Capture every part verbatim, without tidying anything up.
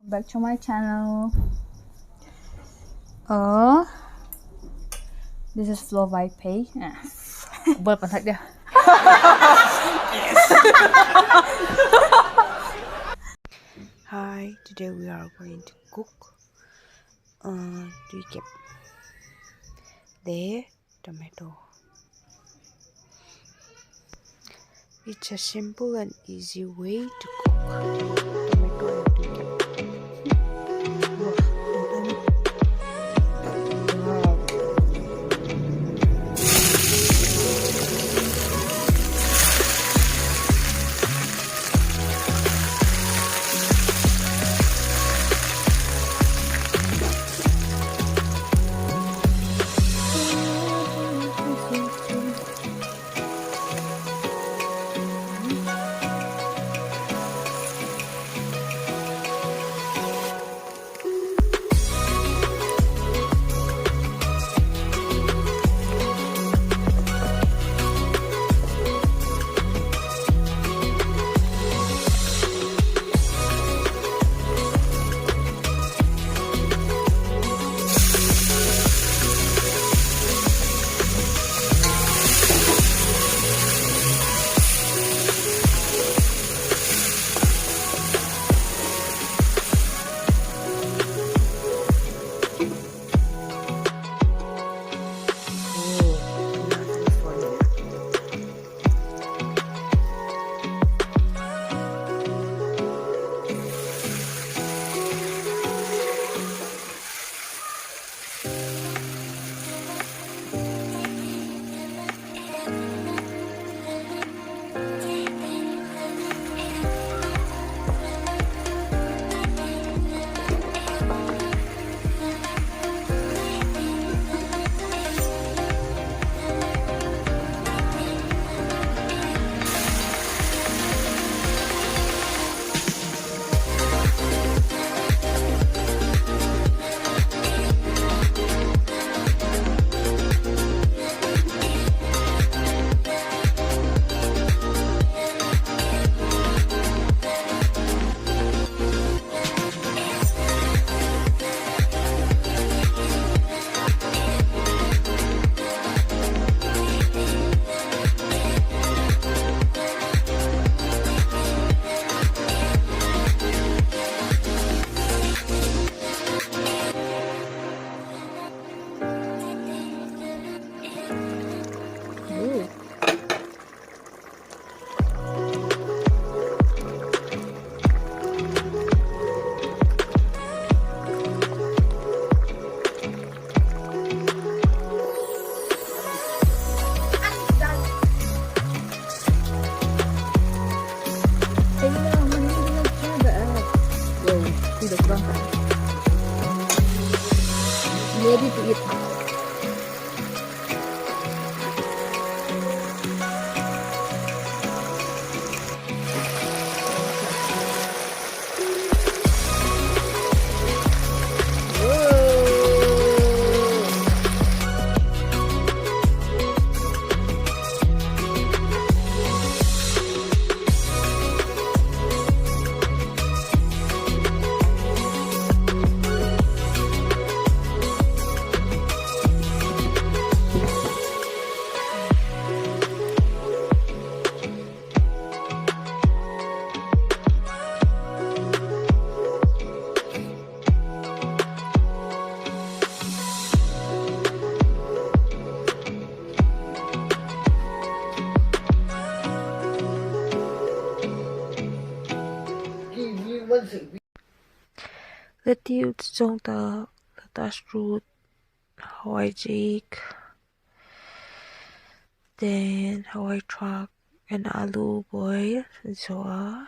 Back to my channel. Uh, this is Flo by Pei. Ah, bol pan thak dia. Hi, today we are going to cook, uh, tui kep. There. Tomato. It's a simple and easy way to cook tomato and tui kep. Wow. Ready to eat. Lettuce zong ta, lettuce root, hawai ziak, then hawai thak and alu boil zaw a,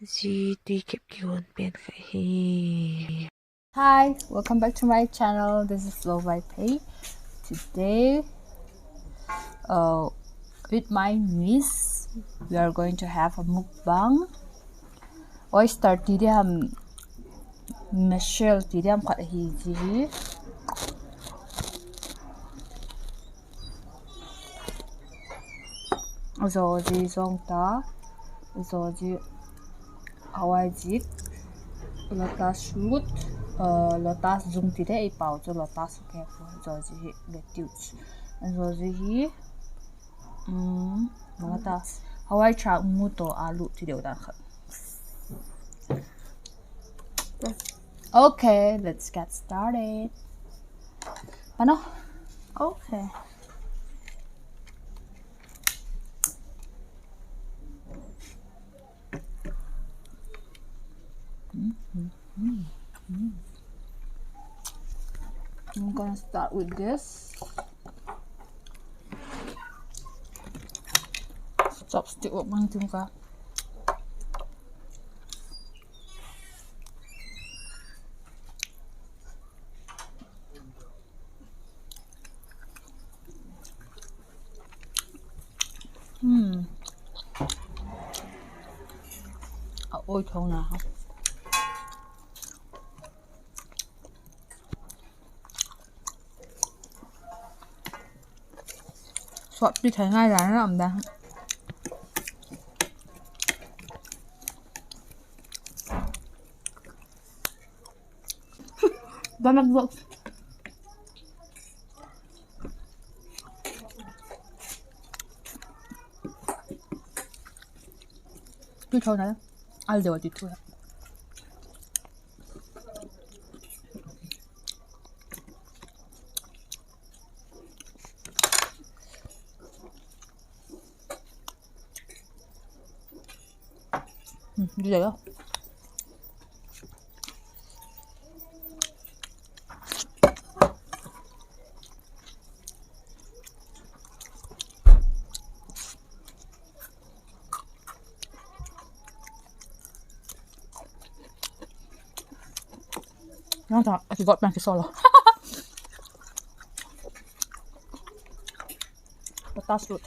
zia tui kep kihun pen kha hi. Hi, welcome back to my channel. This is Flo by Pei. Today, uh, with my niece, we are going to have a mukbang. Oyster ti diam, mussel ti diam khat ahi zia hi. Zaw zia zong ta, zaw zia. Hawai zik, lotus root, uh, lotus zung ti le ei pau chu lotus ka he pua. Zaw zi hi lettuce. Zaw zi hi, um, lotus. Hawai chak mu tawh alu ti deu dan khat. Okay, let's get started. Ano? Okay. Mm, mm, mm, mm. I'm gonna start with this. Chopstick uak mang ting ka. Hmm. A oi thong na. Suat pi thai ngai dan a um dan. Donut box. Tui tho na, al deu a ti thu. Hmm, di deu. Nang ta, a ki got pen ki solo. Lotus root.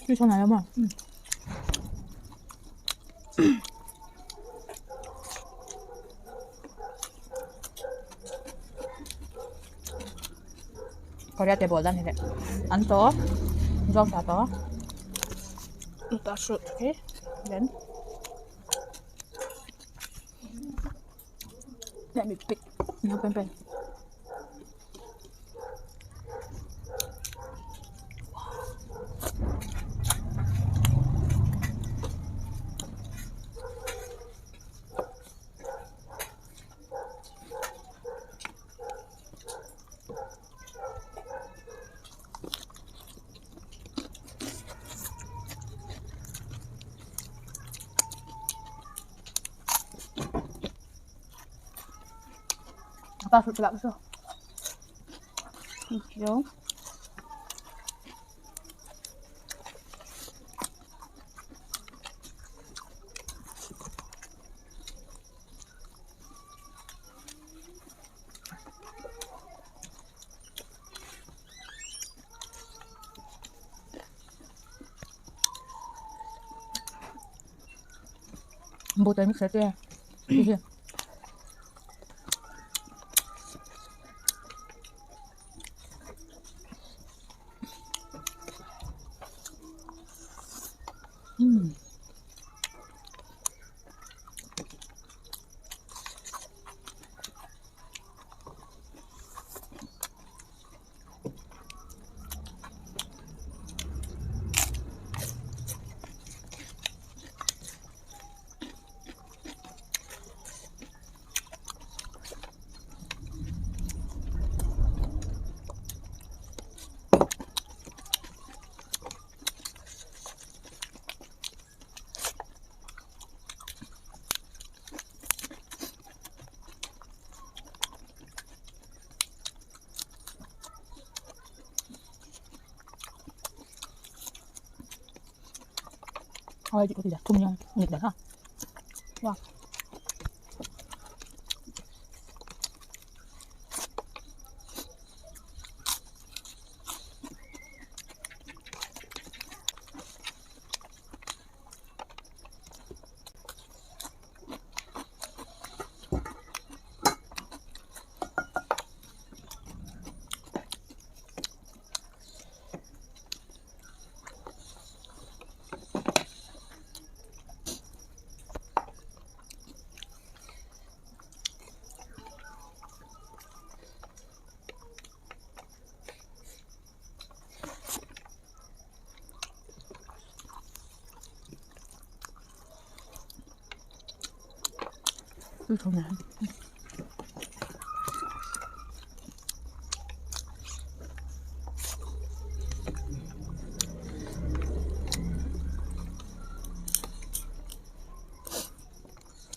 Tui tho na lo ma. Korea te bawl dan hileh, an tawh, zawngta tawh, lotus root, okay, then, let me pick, no, pen pen. Ata su chilak su. Thank you. Butter mix ate. Hmm. Ôi, di ko ti da, thum yang, ngit da ha. Wow. Tui thong na.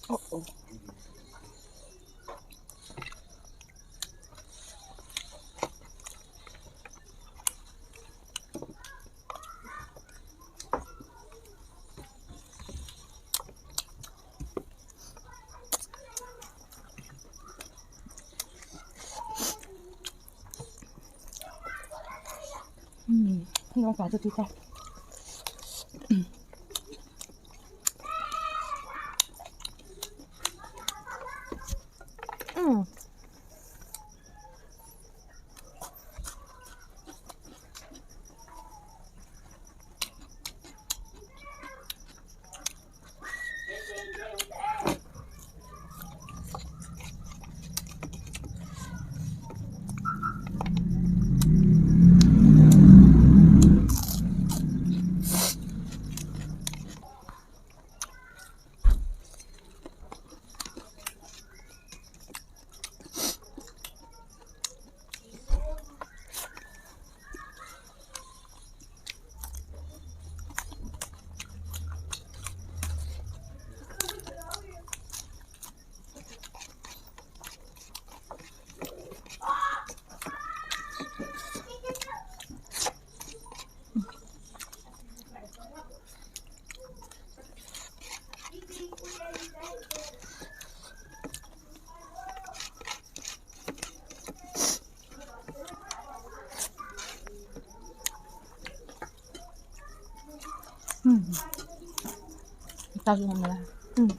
Oh, oh. Hmm, lawngka chu ti ta. Hmm. Hmm. Ta sung la. Hmm.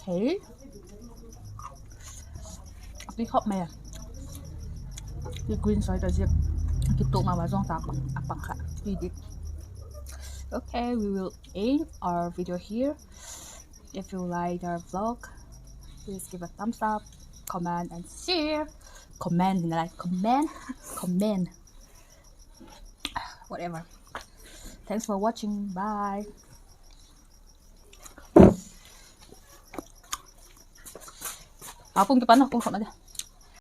Okay. Tui khop mai a. Tui green soi ta zia. Kituak ma ma zong ta pang, a pang kha. Tui dik. Okay, we will end our video here. If you like our vlog, please give a thumbs up, comment and share. Comment, you know, like, comment, comment. Whatever. Thanks for watching. Bye. A pung kipan a, pung khop na dia.